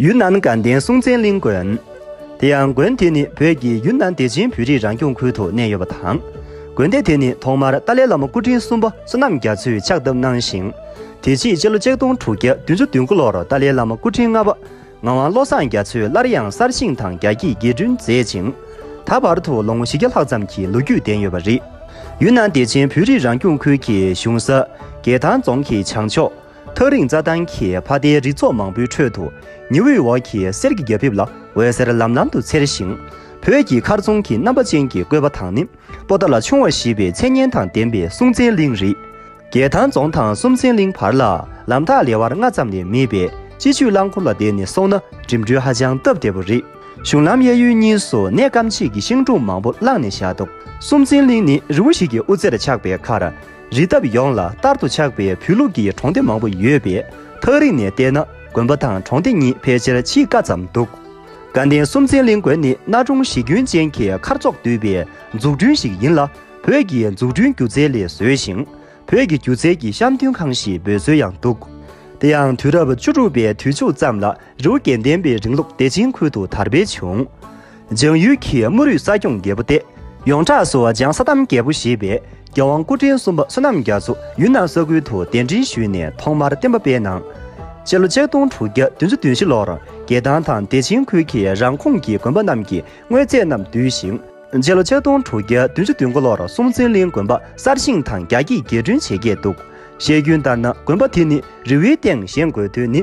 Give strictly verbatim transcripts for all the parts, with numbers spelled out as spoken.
ཡུན་ནན་དགའ་ལྡན་སྲོང་བཙན་གླིང་དགོན། དེ་ཡང་དགོན་དེ་ནི་བོད་ཀྱི་ཡུན་ནན་བདེ་ཆེན་བོད་རིགས་རང་སྐྱོང་ཁུལ་དུ་གནས་ཡོད་པ་དང་། དགོན་སྡེ་དེ་ནི་ཐོག་མར་ཏཱ་ལའི་བླ་མ་སྐུ་ཕྲེང་གསུམ་པ་བསོད་ནམས་རྒྱ་མཚོས་ཕྱག་བཏབ་གནང་ཞིང་། དེ་རྗེས་སྤྱི་ལོ་ཆིག་སྟོང་དྲུག་བརྒྱ་བདུན་ཅུ་དོན་དགུ་ལོར་ཏཱ་ལའི་བླ་མ་སྐུ་ཕྲེང་ལྔ་པ་ངག་དབང་བློ་བཟང་རྒྱ་མཚོས་སླར་ཡང་གསར་བཞེངས་དང་རྒྱ་སྐྱེད་རྒྱས་སྐྲུན་མཛད་ཅིང་། ད་བར་དུ་ལོ་ངོ་བཞི་བརྒྱ་ལྷག་ཙམ་གྱི་ལོ་རྒྱུས་ལྡན་ཡོད་པ་རེད། ཡུན་ནན་བདེ་ཆེན་བོད་རིགས་རང་སྐྱོང་ཁུལ་གྱི་གཞུང་ས་རྒྱལ་ཐང་རྫོང་གི་བྱང་ཕྱོགས། ཐག་རིང་རྩྭ་ཐང་གི་ཕ་མཐའི་རི་ཚོགས་མང་པོའི་ཁྲོད་དུ་ཉི་འོད་འོག་གི་གསེར་གྱི་རྒྱ་ཕིབས་ལ་འོད་ཟེར་ལམ་ལམ་དུ་འཚེར་ཞིང་། བོད་ཀྱི་མཁར་རྫོང་གི་རྣམ་པ་ཅན་གྱི་བཀོད་པ་དང་ནི། པོ་ཏཱ་ལ་ཆུང་བ་ཞེས་པའི་མཚན་སྙན་དང་ལྡན་པའི་སྲོང་བཙན་གླིང་རེད། རྒྱལ་ཐང་རྫོང་དང་སྲོང་བཙན་གླིང་བར་ལ་ལམ་ཐག་ལེ་དབར་ལྔ་ཙམ་ལས་མེད་པས། སྤྱི་སྤྱོད་རླངས་འཁོར་ལ་བརྟེན་ནས་སོང་ན་འགྲིམ་འགྲུལ་ཧ་ཅང་སྟབས་བདེ་པོ་རེད། གཞུང་ལམ་གཡས་གཡོན་གཉིས་སུ་གནས་སྐམ་བྱེད་ཀྱི་ཤིང་སྒྲོམ་མང་པོ་བསླངས་ནས་བཞག་འདུག་སྲོང་བཙན་གླིང་ནི་རི་བོ་ཞིག་གི་དབུ་རྩེར་ཆགས་པའི་ཁར། རི་འདབས་ཡོངས་ལ་ལྟར་དུ་ཆགས་པའི་བོད་ལུགས་ཀྱི་གྲོང་སྡེ་མང་པོ་ཡོད་པས། ཐག་རིང་ནས་བལྟས་ན་དགོན་པ་དང་གྲོང་སྡེ་གཉིས་ཕལ་ཆེར་ཕྱེད་ཀ་ཙམ་འདུག་དགའ་ལྡན་སྲོང་བཙན་གླིང་དགོན་ནི་གནའ་གྲོང་གཞི་ཁྱོན་ཅན་གྱི་མཁར་ཚོགས་འདུས་པའི་འཛུགས་སྐྲུན་ཞིག་ཡིན་ལ། བོད་ཀྱི་འཛུགས་སྐྲུན་སྒྱུ་རྩལ་ལས་བཟོས་ཤིང་། བོད་ཀྱི་སྒྱུ་རྩལ་གྱི་བཤམས་སྟོན་ཁང་ཞེས་འབོད་སྲོལ་ཡང་འདུག་དེ་ཡང་དུས་རབས་བཅུ་དྲུག་པའི་དུས་མཇུག་ཙམ་ལ་རི་བོ་དགེ་ལྡན་པའི་རིང་ལུགས་བདེ་ཆེན་ཁུལ་དུ་དར་སྤེལ་བྱུང་། ལྗང་ཡུལ་གྱི་དམུ་རུད་ས་སྐྱོང་རྒྱལ་པོ་སྟེ། ཡོངས་གྲགས་སུ་ལྗང་ས་གཏམ་རྒྱལ་པོ་ཞེས་པའི་རྒྱལ་དབང་སྐུ་ཕྲེང་གསུམ་པ་བསོད་ནམས་རྒྱ་མཚོ་ཡུན་ནན་ས་ཁུལ་དུ་གདན་འདྲེན་ཞུས་ནས་ཐོག་མར་བསྟན་པ་སྤེལ་གནང་། སྤྱི་ལོ་ཆིག་སྟོང་དྲུག་བརྒྱ་བདུན་ཅུ་དོན་བཞི་ལོར་རྒྱལ་ཐང་དང་བདེ་ཆེན་ཁུལ་གྱི་རང་ཁོངས་ཀྱི་དགོན་པ་རྣམས་ཀྱི་དངོས་རྫས་རྣམས་བསྡུས་ཤིང་། སྤྱི་ལོ་ཆིག་སྟོང་དྲུག་བརྒྱ་བདུན་ཅུ་དོན་དགུ་ལོར་སྲོང་བཙན་གླིང་དགོན་པ་གསར་བཞེངས་དང་རྒྱ་སྐྱེད་རྒྱས་སྐྲུན་བྱེད་སྐད་འདུག་བཤད་རྒྱུན་ལྟར་ན་དགོན་པ་དེ་ནི་རི་བོའི་སྟེང་བཞེངས་དགོས་དོན་ནི།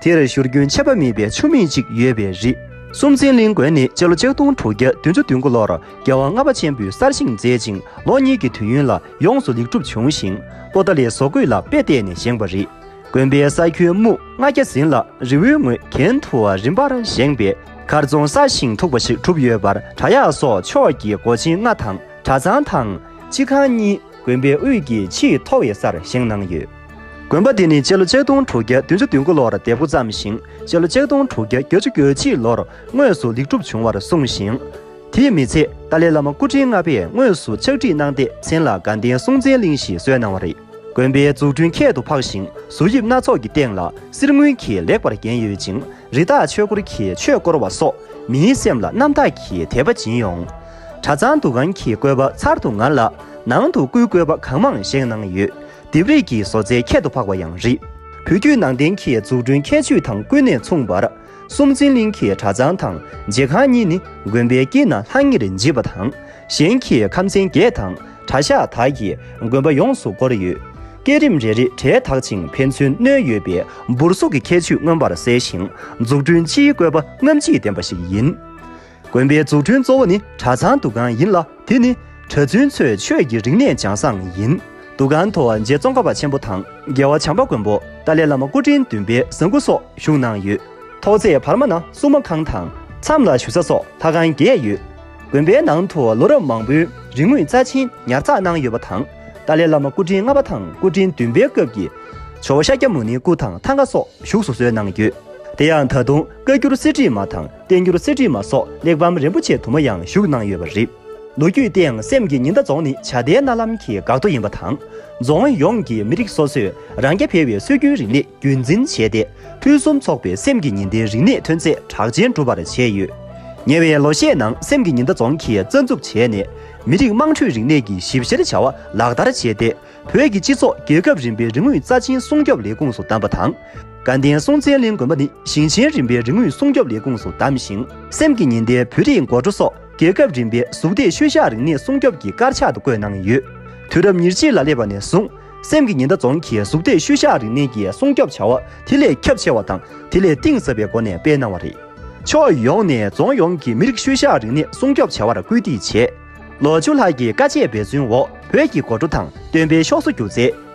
དེར་བཞུར་རྒྱུན་ཆད་པ་མེད་པའི་ཆུ་མིག་ཅིག་ཡོད་པས་རེད། སྲོང་བཙན་གླིང་དགོན་ནི་སྤྱི་ལོ་ཆིག་སྟོང་དྲུག་བརྒྱ་བདུན་ཅུ་དོན་དགུ་ལོར་རྒྱལ་དབང་ལྔ་པ་ཆེན་པོས་གསར་བཞེངས་མཛད་ཅིང་ལོ་གཉིས་ཀྱི་དུས་ཡུན་ལ་ཡོངས་སུ་ལེགས་གྲུབ་བྱུང་ཞིང་པོ་ཏཱ་ལའི་བཟོ་བཀོད་ལ་དཔེ་བལྟས་ནས་བཞེངས་པ་རེད། དགོན་པའི་ས་ཁྱོན་དམུ་ལྔ་བརྒྱ་ཟིན་ལ་རི་བོའི་ངོས་གྱེན་དུ་རིམ་པར་བཞེངས་པས་མཁར་རྫོང་གསར་བཞེངས་ཐུབ་པ་ཞིག་གྲུབ་ཡོད་པར་གྲྭ་གཡག་སོགས་ཕྱོགས་ཀྱི་སྒོ་ཆེན་ལྔ་དང་གྲྭ་ཚང་དང་སྤྱི་ཁང་གཉིས་དགོན་པའི་དབུས་ཀྱི་ཆེས་མཐོ་བའི་སར་བཞེངས་གནང་ཡོད། དགོན་པ་འདི་ནི་སྤྱི་ལོ་ཆིག་སྟོང་དྲུག་བརྒྱ་བདུན་ཅུ་དོན་དགུ་ལོར་འདེབས་འགོ་བརྩམས་ཤིང་སྤྱི་ལོ་ཆིག་སྟོང་དྲུག་བརྒྱ་བརྒྱད་ཅུ་གྱ་གཅིག་ལོར་དངོས་སུ་ལེགས་གྲུབ་བྱུང་བར་གསུངས་ཤིང་། དེས་མི་ཚད་ཏཱ་ལའི་བླ་མ་སྐུ་ཕྲེང་ལྔ་པས་དངོས་སུ་ཕྱག་བྲིས་གནང་སྟེ་མཚན་ལ་དགའ་ལྡན་སྲོང་བཙན་གླིང་ཞེས་གསོལ་གནང་བ་རེད། དགོན་པའི་འཛུགས་སྐྲུན་ཁྱད་དུ་འཕགས་ཤིང་བཟོ་དབྱིབས་སྣ་ཚོགས་ཀྱི་སྟེང་ལ་གསེར་དངུལ་གྱིས་ལེགས་པར་བརྒྱན་ཡོད་ཅིང་རི་དྭགས་ཆོས་འཁོར་གྱིས་ཆོས་བསྐོར་བ་སོགས་མིའི་སེམས་ལ་རྣམ་དག་གི་དད་པ་སྦྱིན་ཡོང་། གྲྭ་ཚང་འདུ་ཁང་གི་བཀོད་པ་ཚར་དུ་ངར་ལ་ནང་དུ་སྐུའི་བཀོད་པ་གང་མང་བཞེངས་གནང་ཡོད། ལྡེབས་རིས་ཀྱི་བཟོ་རྩལ་ཁྱད་དུ་འཕགས་པ་ཡང་རེད། བོད་བརྒྱུད་ནང་བསྟན་གྱི་འཛུགས་སྐྲུན་ཁྱད་ཆོས་དང་ཀུན་ནས་མཚུངས་པར། སྲོང་བཙན་གླིང་གི་གྲྭ་ཚང་དང་མཇལ་ཁང་གཉིས་ནི་དགོན་པའི་དཀྱིལ་ན་ལྷང་ངེར་འཇིབ་པ་དང་། གཞན་གྱི་ཁམས་ཚན་བརྒྱད་དང་གྲྭ་ཤག་དག་གིས་དགོན་པ་ཡོངས་སུ་བསྐོར་ཡོད། བསྐྱེད་རིམ་རེ་རེ་གྲལ་དག་ཅིང་ཕན་ཚུན་སྣོལ་ཡོད་པས་འབུར་གཟུགས་ཀྱི་ཁྱད་ཆོས་མངོན་པར་གསལ་ཞིང་འཛུགས་སྐྲུན་སྤྱིའི་བཀོད་པ་རྔམ་བརྗིད་ལྡན་པ་ཞིག་ཡིན། དགོན་པའི་འཛུགས་སྐྲུན་གཙོ་བོ་ནི་གྲྭ་ཚང་འདུ་ཁང་ཡིན་ལ། དེ་ནི་གྲྭ་བཙུན་ཚོའི་ཆོས་ཀྱི་རིག་གནས་སྦྱང་སའང་ཡིན། འདུ་ཁང་དུ་རྗེ་ཙོང་ཁ་པ་ཆེན་པོ་དང་རྒྱལ་བ་བྱམས་པ་མགོན་པོ་ཏཱ་ལའི་བླ་མ་སྐུ་ཕྲེང་བདུན་པའི་གཟའ་འཁོར་སོགས་བཞུགས་གནང་ཡོད། ཐོག་བརྩེགས་བར་མ་ན་སྲུང་མ་ཁང་དང་མཚམས་ལ་བཞུགས་ས་སོགས་ལྷ་ཁང་བརྒྱད་ཡོད། དགོན་པའི་ནང་དུ་ལོ་རབས་མང་པོའི་རིག་དངོས་རྩ་ཆེན་ཉར་ཚགས་གནང་ཡོད་པ་དང་། ཏཱ་ལའི་བླ་མ་སྐུ་ཕྲེང་ལྔ་པ་དང་སྐུ་ཕྲེང་བདུན་པའི་སྐབས་ཀྱི་ཇོ་བོ་ཤཱཀྱ་མུ་ནེའི་སྐུ་དང་ཐང་ག་སོགས་བཞུགས་སུ་གསོལ་གནང་ཡོད། དེ་ཡང་ད་དུང་བཀའ་འགྱུར་གསེར་བྲིས་མ་དང་བསྟན་འགྱུར་གསེར་བྲིས་མ་སོགས་གླེགས་བམ་རིན་པོ་ཆེ་དུ་མ་ཡང་བཞུགས་གནང་ཡོད་པ་རེད། ལོ་རྒྱུས་སྟེང་སེམས་ཀྱི་ཉི་ཟླ་རྫོང་ནི་བྱ་དེའི་མནའ་ལམ་གྱི་འགག་རྡོ་ཡིན་པ་དང་། རྫོང་ཡོངས་ཀྱི་མི་རིགས་སོ་སོས་རང་རྐྱ་འཕེར་བའི་སྲོལ་རྒྱུན་རིག་གནས་རྒྱུན་འཛིན་བྱས་ཏེ། ཕུན་སུམ་ཚོགས་པའི་སེམས་ཀྱི་ཉི་ཟླའི་རིག་གནས་ཐོན་རྫས་གྲགས་ཅན་གྲུབ་པར་བྱས་ཡོད། ཉེ་བའི་ལོ་ཤས་ནང་སེམས་ཀྱི་ཉི་ཟླ་རྫོང་གིས་རྩ་འཛུགས་བྱས་ནས་མི་རིགས་དམངས་ཁྲོད་རིག་གནས་ཀྱི་ཞིབ་བཤེར་བྱ་བ་ལག་བསྟར་བྱས་ཏེ། བོད་ཀྱི་སྤྱི་ཚོགས་རྒྱལ་ཁབ་རིམ་པའི་རིག་དངོས་རྩ་ཆེན་སྲུང་སྐྱོབ་ལས་ཁུངས་སུ་བདམས་པ་དང་། དགའ་ལྡན་སྲོང་བཙན་གླིང་དགོན་པ་ནི་ཞིང་ཆེན་རིམ་པའི་རིག་དངོས་སྲུང་སྐྱོབ་ལས་ཁུངས་སུ་བདམས་ཤིང་། སེམས་ཀྱི་ཉི་ཟླའི་བོད་རིགས་འགོ་ཁྲིད་སོགས་རྒྱལ་ཁབ་རིམ་པའི་གཟུགས་འདས་ཤུལ་བཞག་རིག་གནས་སྲུང་སྐྱོབ་ཀྱི་དཀར་ཆག་ཏུ་བཀོད་གནང་ཡོད། དུས་རབས་ཉེར་གཅིག་ལ་སླེབས་པ་ནས་བཟུང་། སེམས་ཀྱི་ཉི་ཟླ་རྫོང་གིས་གཟུགས་འདས་ཤུལ་བཞག་རིག་གནས་ཀྱི་སྲུང་སྐྱོབ་བྱ་བ་དེ་ལས་ཁྱབ་ཆེ་བ་དང་དེ་ལས་གཏིང་ཟབ་པའི་སྒོ་ནས་སྤེལ་གནང་བ་རེད། ཕྱོགས་ཡོངས་ནས་རྫོང་ཡོངས་ཀྱི་མི་རིགས་ཤུལ་བཞག་རིག་གནས་སྲུང་སྐྱོབ་བྱ་བར་སྐུལ་འདེད་བྱས། ལོ་བཅུ་ལྷག་གི་དཀའ་སྤྱད་འབད་བརྩོན་འོག་བོད་ཀྱི་གོ་འཕྲོ་དང་སྟོན་པའི་ཤོག་བཟོ་སྒྱུ་རྩལ་